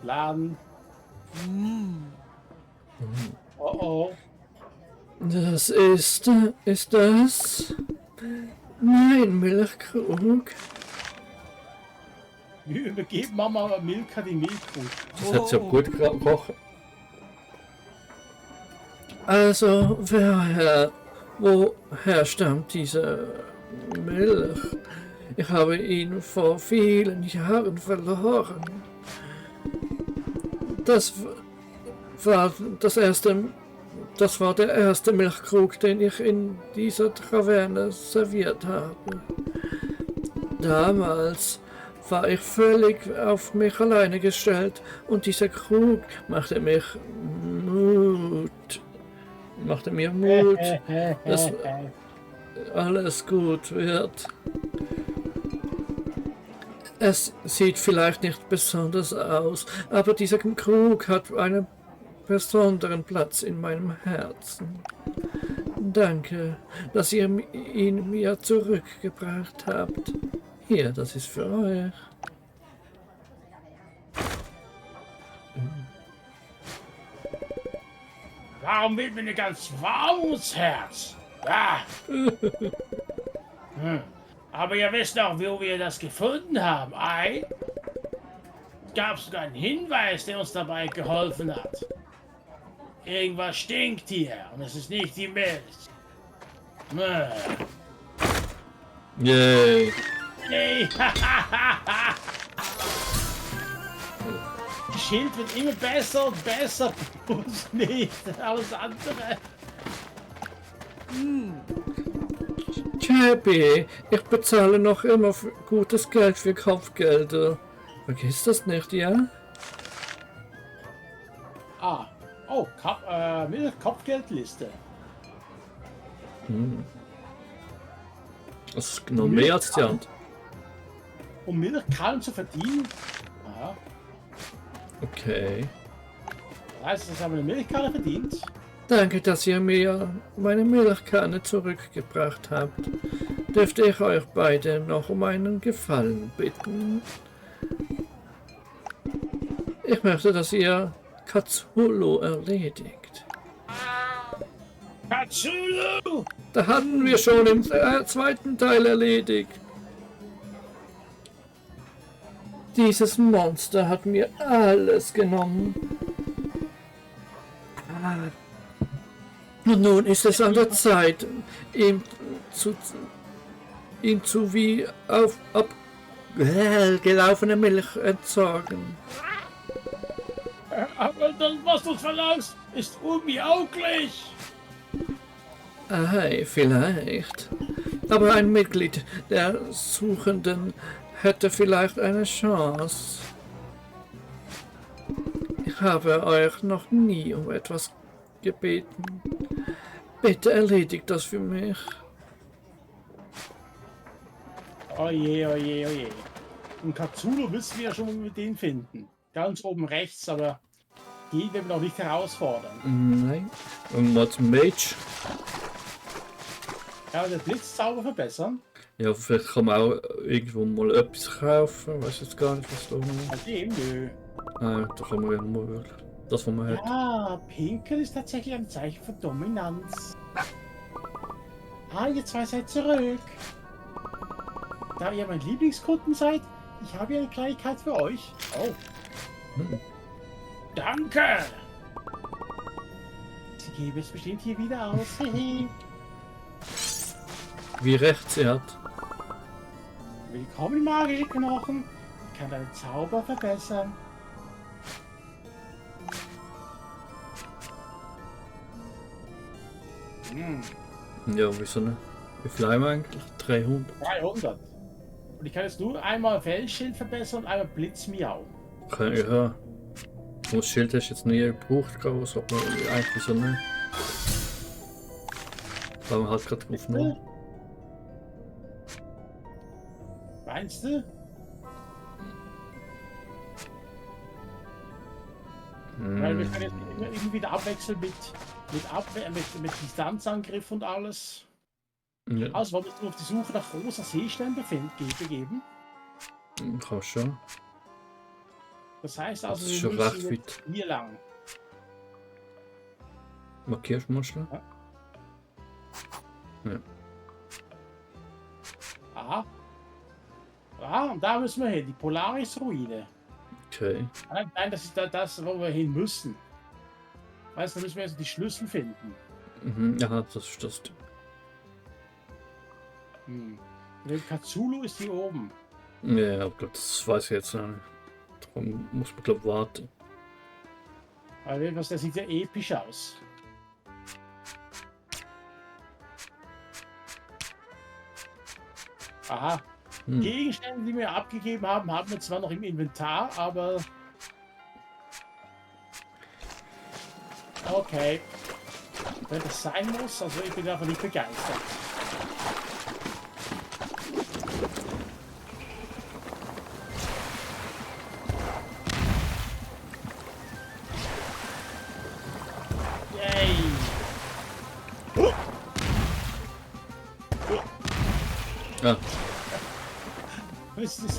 Laden. Oh oh. Das ist das mein Milchkrug? Wir übergeben Mama Milka die Milchkuh. Das hat ja gut gerochen. Also, woher stammt diese Milch? Ich habe ihn vor vielen Jahren verloren. Das war das war der erste Milchkrug, den ich in dieser Taverne serviert habe. Damals war ich völlig auf mich alleine gestellt und dieser Krug machte mir Mut, dass alles gut wird. Es sieht vielleicht nicht besonders aus, aber dieser Krug hat einen besonderen Platz in meinem Herzen. Danke, dass ihr ihn mir zurückgebracht habt. Hier, das ist für euch. Warum wird mir nicht ganz warm ums Herz? Ah. Aber ihr wisst doch, wo wir das gefunden haben, ei? Es gab sogar einen Hinweis, der uns dabei geholfen hat. Irgendwas stinkt hier und es ist nicht die Milch. Yay. Hey. Das Schild wird immer besser und besser, bloß nicht alles andere. Chappie, ich bezahle noch immer gutes Geld für Kopfgelder. Vergiss das nicht, ja? Ah, oh, Kopfgeldliste. Das ist noch mehr als die Hand. Um Milchkallen zu verdienen? Aha. Okay. Das heißt, das haben wir eine Milchkanne verdient. Danke, dass ihr mir meine Milchkanne zurückgebracht habt. Dürfte ich euch beide noch um einen Gefallen bitten? Ich möchte, dass ihr Cthulhu erledigt. Cthulhu! Da hatten wir schon im zweiten Teil erledigt. Dieses Monster hat mir alles genommen. Und nun ist es an der Zeit, ihn zu wie abgelaufene Milch entsorgen. Aber das, was du verlangst, ist unmöglich. Hey, vielleicht. Aber ein Mitglied der Suchenden hätte vielleicht eine Chance. Ich habe euch noch nie um etwas gebeten. Bitte erledigt das für mich. Oje, oje, oje. Und Cthulhu wissen wir ja schon, wo wir den finden. Ganz oben rechts, aber die werden wir noch nicht herausfordern. Nein. Und Mod Mage. Ja, den Blitzzauber verbessern. Ja, vielleicht kann man auch irgendwo mal etwas kaufen. Ich weiß jetzt gar nicht, was da noch. An dem, nö. Nein, da kann man ja nur wirklich das, was man hat. Ja, Pinkel ist tatsächlich ein Zeichen von Dominanz. Ah, ihr zwei seid zurück. Da ihr mein Lieblingskunden seid, ich habe hier eine Kleinigkeit für euch. Oh. Danke! Sie geben es bestimmt hier wieder aus. Wie recht sie hat. Willkommen, magische Knochen. Ich kann deinen Zauber verbessern. Ja, wieso nicht? Wie viel haben wir eigentlich? 300. 300. Und ich kann jetzt nur einmal Felsschild verbessern und einmal Blitzmiau. Okay, ja. Das Schild hast du jetzt nie gebraucht, groß, aber eigentlich so nicht. Weil man halt gerade aufgenommen. Meinst du? Weil wir können jetzt immer wieder abwechseln mit Distanzangriff und alles. Ja. Also wolltest du auf die Suche nach rosa Seestern begeben? Kannst schon. Das heißt Das also, ist wir schon müssen recht jetzt weit. hier lang. Markierst du mal schnell? Ja. Aha. Ah, und da müssen wir hin, die Polaris-Ruine. Okay. Nein, das ist da das, wo wir hin müssen. Weißt du, da müssen wir jetzt die Schlüssel finden. Mhm. Ja, das ist das. Der Katsulu ist hier oben. Ja, ich glaube, das weiß ich jetzt noch nicht. Darum muss man, glaube ich, warten. Aber etwas, der sieht ja episch aus. Aha. Gegenstände, die wir abgegeben haben, haben wir zwar noch im Inventar, aber... Okay. Wenn das sein muss, also ich bin davon nicht begeistert. Yay! Ah, Was ist das?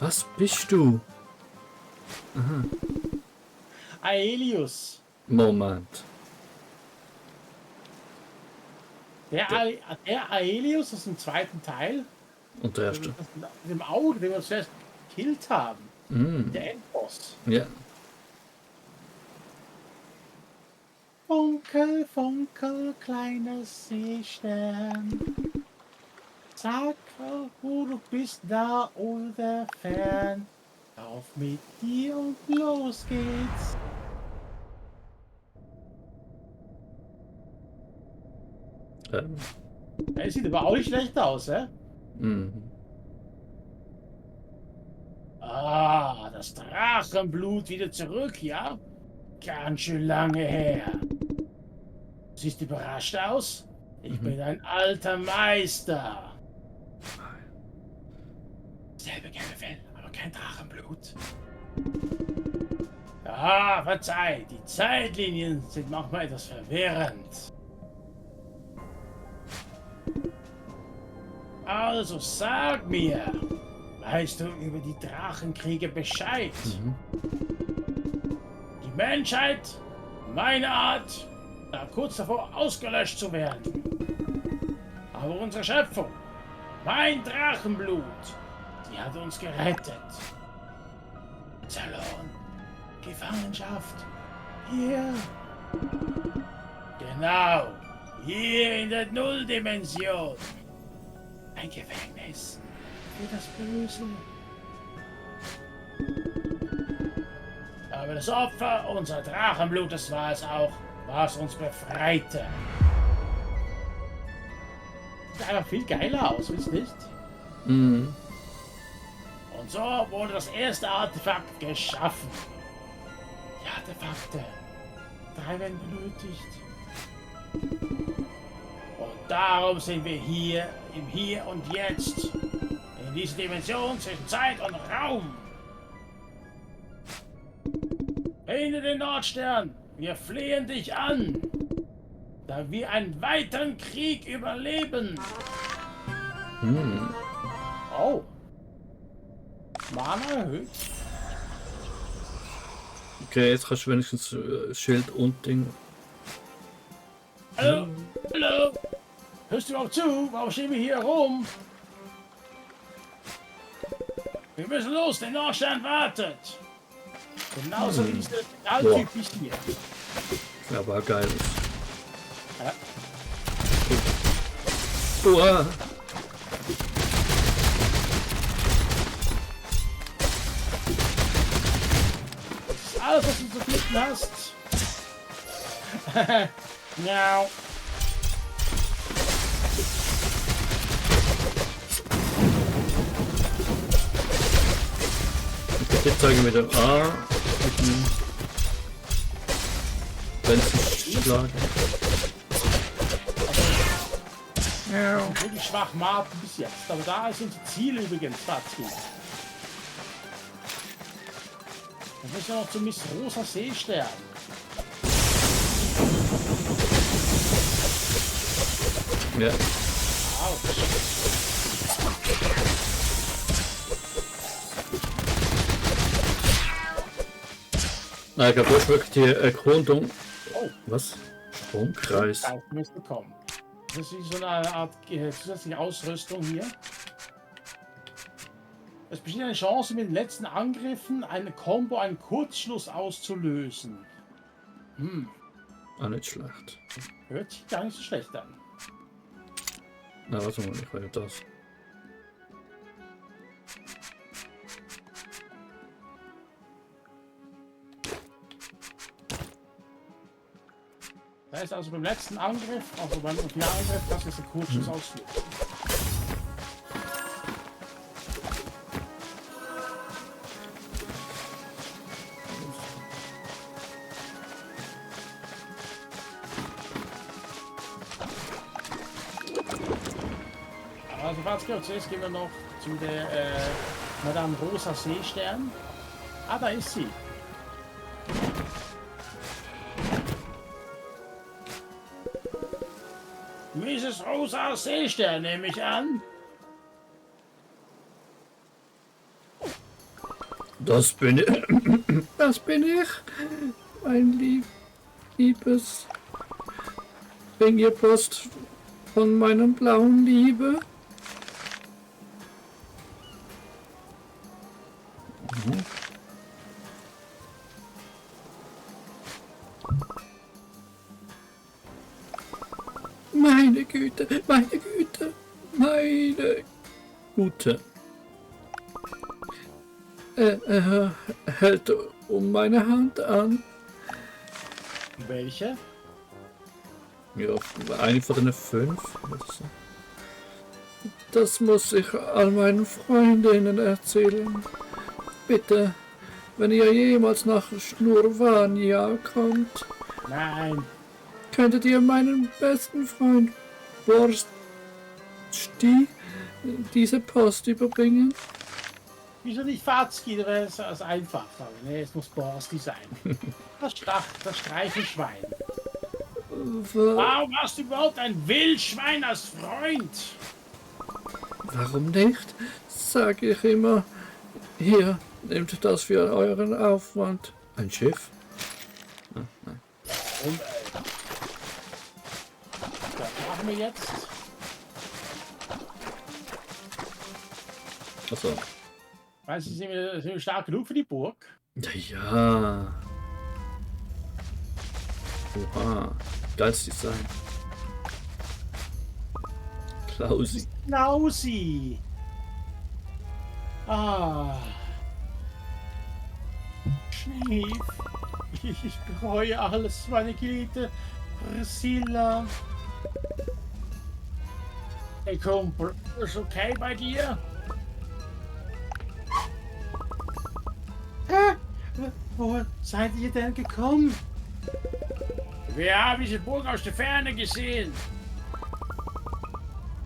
was bist du? Aelius. Moment. Der Aelius aus dem zweiten Teil. Und der erste. Mit dem Auge, den wir zuerst gekillt haben. Der Endboss. Ja. Funkel, funkel, kleiner Seestern. Sag, wo du bist, da oder fern. Auf mit dir und los geht's. Er sieht aber auch nicht schlecht aus, hä? Ah, das Drachenblut wieder zurück, ja? Ganz schön lange her. Siehst überrascht aus? Ich bin ein alter Meister. Selbe gelbe Fell, aber kein Drachenblut. Ja, verzeih, die Zeitlinien sind manchmal etwas verwirrend. Also sag mir, weißt du über die Drachenkriege Bescheid? Die Menschheit, meine Art, war kurz davor ausgelöscht zu werden. Aber unsere Schöpfung, mein Drachenblut, die hat uns gerettet. Zerlon, Gefangenschaft, hier. Genau, hier in der Nulldimension. Ein Gefängnis für das Böse. Aber das Opfer unser Drachenblutes war es auch, was uns befreite. Sieht einfach viel geiler aus, wisst ihr nicht? Und so wurde das erste Artefakt geschaffen. Die Artefakte. 3 werden benötigt. Und darum sind wir hier, im Hier und Jetzt. In dieser Dimension zwischen Zeit und Raum. Finde den Nordstern. Wir flehen dich an. Da wir einen weiteren Krieg überleben. Oh. Mana erhöht. Okay, jetzt kannst du wenigstens Schild und Ding. Hallo? Hallo? Hörst du überhaupt zu? Warum stehen wir hier rum? Wir müssen los, der Nordstern wartet. Genauso wie dieser Metalltyp hier. Ja, aber geil ist. Ja. Uah. Das ist alles, was du zu bieten hast. Miau. Jetzt zeigen wir dem A mit dem Benzenschlag. Wirklich schwach Marken bis jetzt. Aber da ist unser Ziel übrigens dazu. Dann müssen wir noch zu Miss Rosa Seestern. Ja. Autsch. Ich glaube, das ist wirklich die Erkundung. Oh, Was? Stromkreis. das müsste kommen. Das ist so eine Art zusätzliche Ausrüstung hier. Es besteht eine Chance, mit den letzten Angriffen eine Combo, einen Kurzschluss auszulösen. Ah, nicht schlecht. Hört sich gar nicht so schlecht an. Na, warte mal, ich will das. Das heißt also beim letzten Angriff, also beim Finalangriff, das ist der Kurzschluss auslösen. Also warte kurz, jetzt gehen wir noch zu der Madame Rosa Seestern. Ah, da ist sie. Mrs. Rosa Seestern, nehme ich an. Das bin ich. Das bin ich. Mein liebes. Bring ihr Post von meinem blauen Liebe. Meine Güte, meine Güte, meine Gute. Er hält um meine Hand an. Welche? Ja, eine von den 5. Das muss ich all meinen Freundinnen erzählen. Bitte, wenn ihr jemals nach Schnurvania kommt, Nein. könntet ihr meinen besten Freund Borsti diese Post überbringen? Wieso nicht Fatzki? Das wäre es einfach. Nee, es muss Borsti sein. Das Streichelschwein. Warum hast du überhaupt ein Wildschwein als Freund? Warum nicht? Sag ich immer. Hier, nehmt das für euren Aufwand. Ein Schiff? Nein. Und was machen wir jetzt? Achso. Weißt du, sind wir stark genug für die Burg? Ja. Oha. Geiles Design. Klausi. Klausi. Ah. Schnief. Ich bereue alles, meine geliebte Priscilla. Hey Kumpel, ist okay bei dir? Hä? Wo seid ihr denn gekommen? Wir haben diese Burg aus der Ferne gesehen.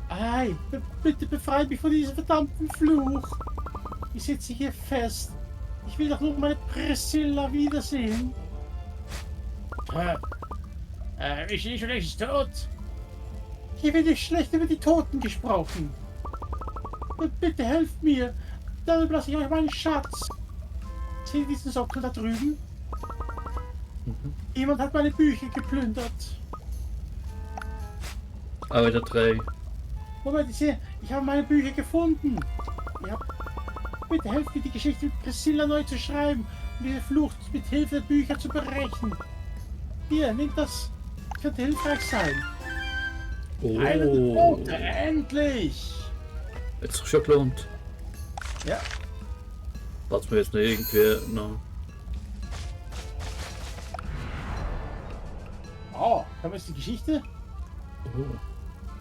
Ei, bitte befreit mich von diesem verdammten Fluch. Ich sitze hier fest. Ich will doch nur meine Priscilla wiedersehen. Ist sie schon längst tot? Hier wird nicht schlecht über die Toten gesprochen. Bitte helft mir. Dann lasse ich euch meinen Schatz. Seht ihr diesen Sockel da drüben? Jemand hat meine Bücher geplündert. Aber der 3. Moment, ich habe meine Bücher gefunden. Ja. Bitte helft mir, die Geschichte mit Priscilla neu zu schreiben und diese Flucht mit Hilfe der Bücher zu brechen. Hier, nehmt das. Könnte hilfreich sein. Oh. Eine Tote, endlich! Jetzt ist schon gelohnt. Ja. Warten wir jetzt noch irgendwie noch. Oh, haben wir jetzt die Geschichte? Oh.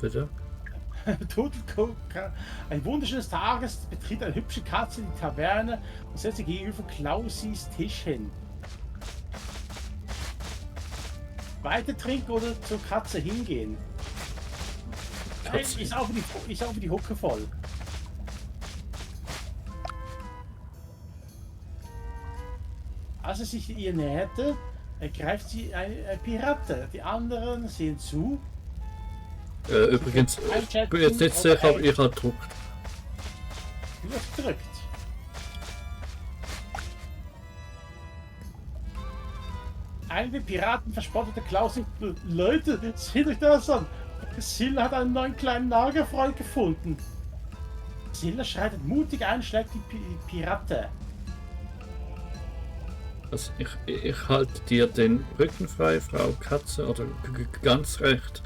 Bitte? Ein wunderschönes Tages betritt eine hübsche Katze die Taverne und setzt sich gegenüber Klausis Tisch hin. Weiter trinken oder zur Katze hingehen? Nein, ist auch für die Hucke voll. Als er sich ihr näherte, ergreift sie ein Pirate. Die anderen sehen zu. Übrigens, ich bin jetzt nicht sicher, ob ich gedruckt. Du hast gedrückt. Einige Piraten verspottete Klaus. Leute, seht euch das an. Silla hat einen neuen kleinen Nagerfreund gefunden. Silla schreitet mutig ein, schlägt die Pirate. Also ich halte dir den Rücken frei, Frau Katze, oder ganz recht.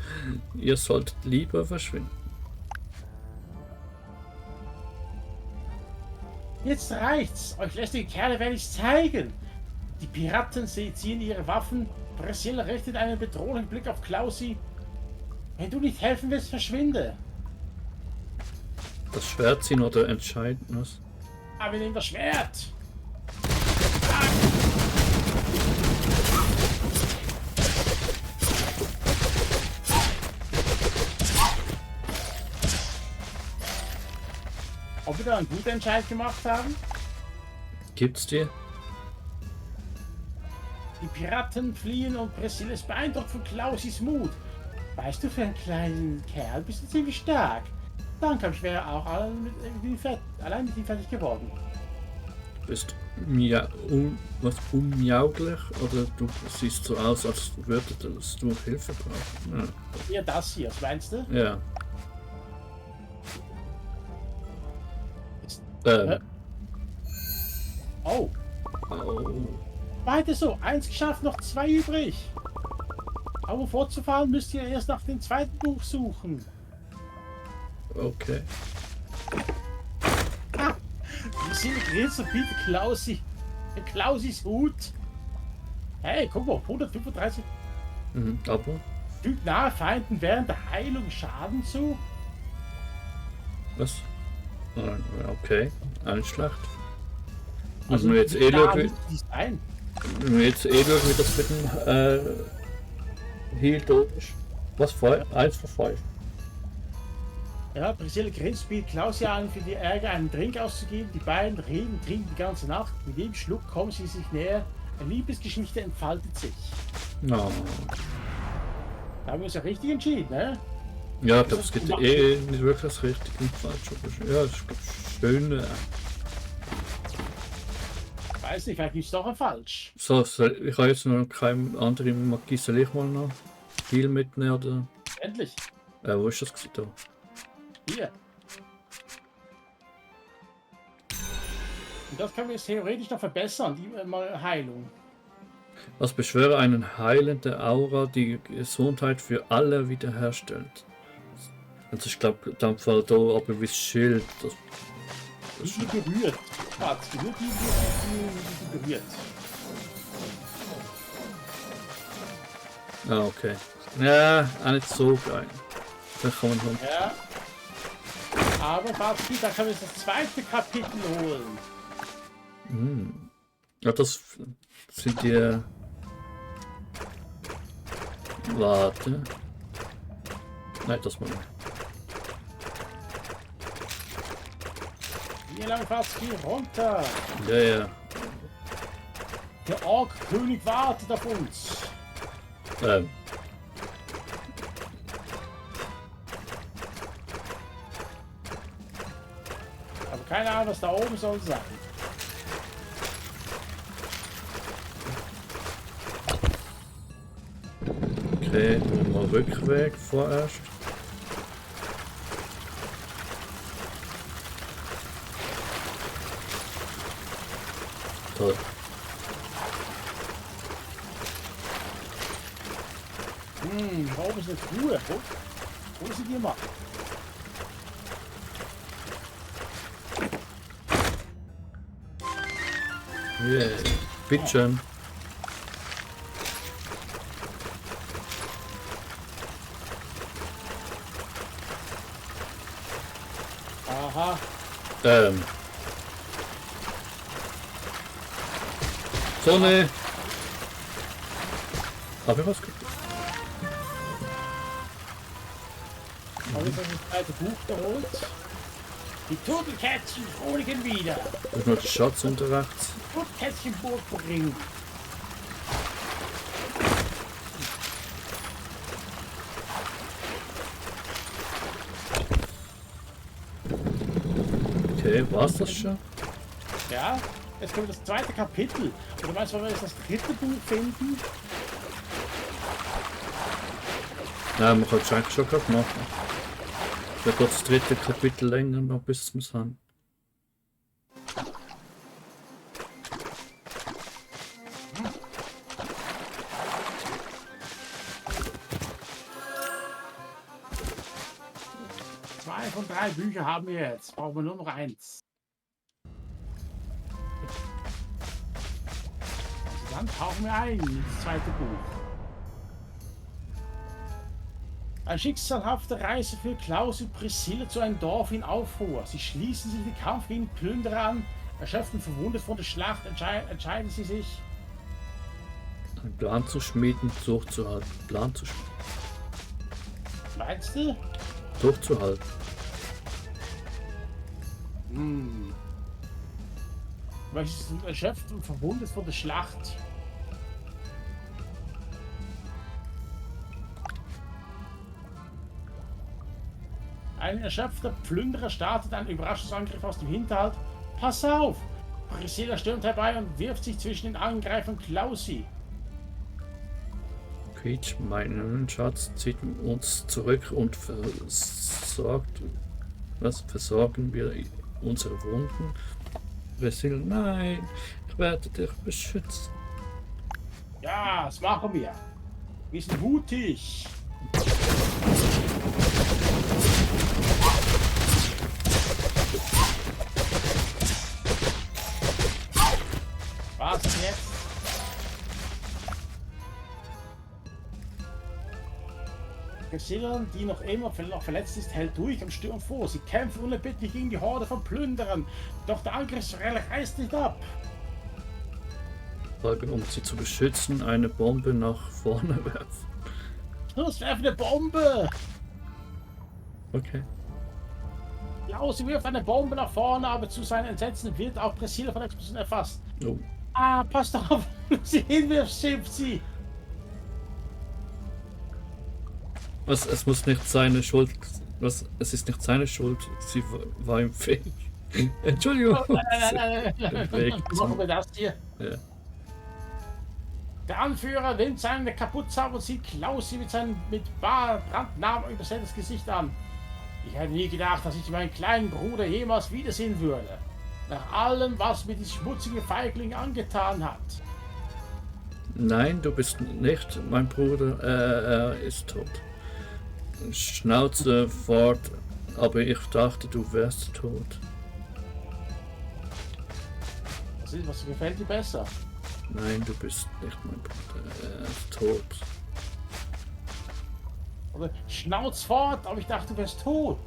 Ihr solltet lieber verschwinden. Jetzt reicht's. Euch lästige Kerle werde ich's zeigen. Die Piraten ziehen ihre Waffen. Priscilla richtet einen bedrohlichen Blick auf Klausi. Wenn du nicht helfen willst, verschwinde. Das Schwert ziehen oder entscheiden was? Aber nimm das Schwert. Ob wir da einen guten Entscheid gemacht haben? Gibt's dir? Die Piraten fliehen und Priscilla ist beeindruckt von Klausis Mut. Weißt du, für einen kleinen Kerl bist du ziemlich stark. Danke, ich wäre auch allein mit ihm fertig geworden. Bist mir unjauglich oder du siehst so aus, als würdest du Hilfe brauchen? Ja, das hier, was meinst du? Ja. Oh, Oh. weiter so. 1 geschafft, noch 2 übrig. Aber um fortzufahren, müsst ihr erst nach dem zweiten Buch suchen. Okay. Wir sind Grinser bietet Klausis Hut. Hey, guck mal, 135 Aber fügt nahe Feinden während der Heilung Schaden zu. was? Okay, eine Schlacht. Also wir jetzt eh schauen, wie das mit dem Heal durch ist. Was? 1 von 5. Ja, Priscilla grinst, bietet Klausi an, für die Ärger einen Drink auszugeben. Die beiden reden und trinken die ganze Nacht. Mit jedem Schluck kommen sie sich näher. Eine Liebesgeschichte entfaltet sich. No. Da haben wir uns ja richtig entschieden, ne? Ja, ich glaube, es gibt nicht wirklich das Richtige und Falsche. Ja, es gibt schöne. Weiß nicht, vielleicht gibt es doch ein Falsch. So, ich habe jetzt noch keine andere Magie. Soll ich mal noch Heal mitnehmen oder? Endlich. Wo ist das da? Hier. Und das können wir jetzt theoretisch noch verbessern, die Heilung. Was beschwöre eine heilende Aura, die Gesundheit für alle wiederherstellt. Also ich glaube, dann fällt da aber wie Schild. Die berührt. Warte, nur die berührt. Ah, okay. Ja, auch nicht so geil. Da kann man dann. Ja. Aber Batski, da können wir jetzt das zweite Kapitel holen. Ja, das sind die. Warte. Nein, das mal. Hier lang, Batski, runter. Ja, ja. Der Ork-König wartet auf uns. Aber keine Ahnung, was da oben soll sein. Okay, mal Rückweg vorerst. Toll. Da oben ist eine Truhe. Wo sind die mal? Yeah. Bitteschön. Aha. Sonne. Hab ich was gekriegt? Habe ich das zweite Buch geholt? Die Turtelkätzchen froligen wieder. Und noch die Schatz unter rechts. Turtelkätzchenburg bringen. Okay, war's das schon? Ja, jetzt kommt das zweite Kapitel. Und du meinst, wenn wir jetzt das dritte Buch finden, Nein, man kann es eigentlich schon gerade machen. Dann geht das dritte Kapitel länger noch, bis wir es haben. Zwei von 3 Büchern haben wir jetzt. Brauchen wir nur noch 1. Also dann tauchen wir ein ins zweite Buch. Eine schicksalhafte Reise für Klaus und Priscilla zu einem Dorf in Aufruhr. Sie schließen sich den Kampf gegen die Plünderer an. Erschöpft und verwundet von der Schlacht entscheiden sie sich. Einen Plan zu schmieden, durchzuhalten. Plan zu schmieden. Meinst du? Durchzuhalten. Weil sie sind erschöpft und verwundet von der Schlacht. Ein erschöpfter Plünderer startet einen Überraschungsangriff aus dem Hinterhalt. Pass auf! Priscilla stürmt herbei und wirft sich zwischen den Angreifern Klausi. Peach, meinen Schatz, zieht uns zurück und versorgen wir unsere Wunden. Priscilla, nein, ich werde dich beschützen. Ja, das machen wir. Wir sind mutig. Was jetzt? Priscilla, die noch immer verletzt ist, hält durch und stürmt vor. Sie kämpfen unerbittlich gegen die Horde von Plünderern. Doch der Angriffswelle reißt nicht ab. Um sie zu beschützen, eine Bombe nach vorne werfen. Los, werf eine Bombe! Okay. Klausi wirft eine Bombe nach vorne, aber zu seinen Entsetzen wird auch Priscilla von der Explosion erfasst. Oh. Ah, passt auf, sie hinwirft, schimpft sie. Was? Es muss nicht seine Schuld. Was? Es ist nicht seine Schuld. Sie war ihm fähig. Entschuldigung. Machen wir das hier. Ja. Der Anführer nimmt seine Kapuze ab und sieht Klausi mit brandnarben übersätes Gesicht an. Ich hätte nie gedacht, dass ich meinen kleinen Bruder jemals wiedersehen würde. Nach allem, was mir dieses schmutzige Feigling angetan hat. Nein, du bist nicht mein Bruder. Er ist tot. Schnauze fort, aber ich dachte, du wärst tot. Was gefällt dir besser? Nein, du bist nicht mein Bruder. Er ist tot. Oder Schnauz fort, aber ich dachte, du wärst tot.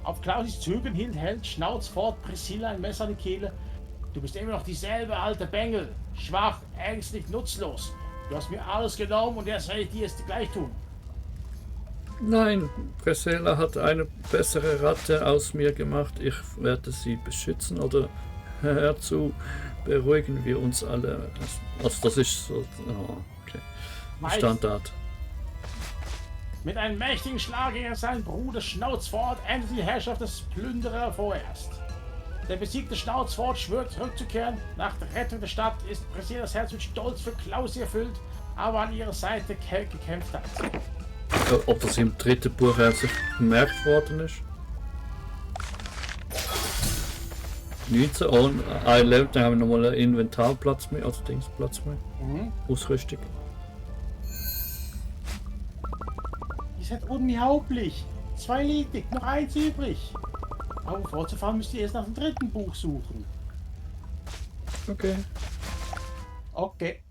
Auf Klausis Zügen hin hält Schnauz fort Priscilla ein Messer an die Kehle. Du bist immer noch dieselbe alte Bengel. Schwach, ängstlich, nutzlos. Du hast mir alles genommen und jetzt werde ich dir es gleich tun. Nein, Priscilla hat eine bessere Ratte aus mir gemacht. Ich werde sie beschützen oder herzu beruhigen wir uns alle. Also das ist so. Oh, okay. Standard. Mit einem mächtigen Schlag gegen seinen Bruder Schnauzfort endet die Herrschaft des Plünderer vorerst. Der besiegte Schnauzfort schwört zurückzukehren. Nach der Rettung der Stadt ist Priscillas Herz mit Stolz für Klausi erfüllt, aber an ihrer Seite gekämpft hat. Ob das im dritten Buch sich bemerkt worden ist? 19 und ein Level, dann haben wir nochmal einen Inventarplatz mehr, also Dingsplatz mehr. Ausrüstung. Ihr seid unglaublich. 2 liegt, noch 1 übrig. Aber um fortzufahren müsst ihr erst nach dem dritten Buch suchen. Okay. Okay.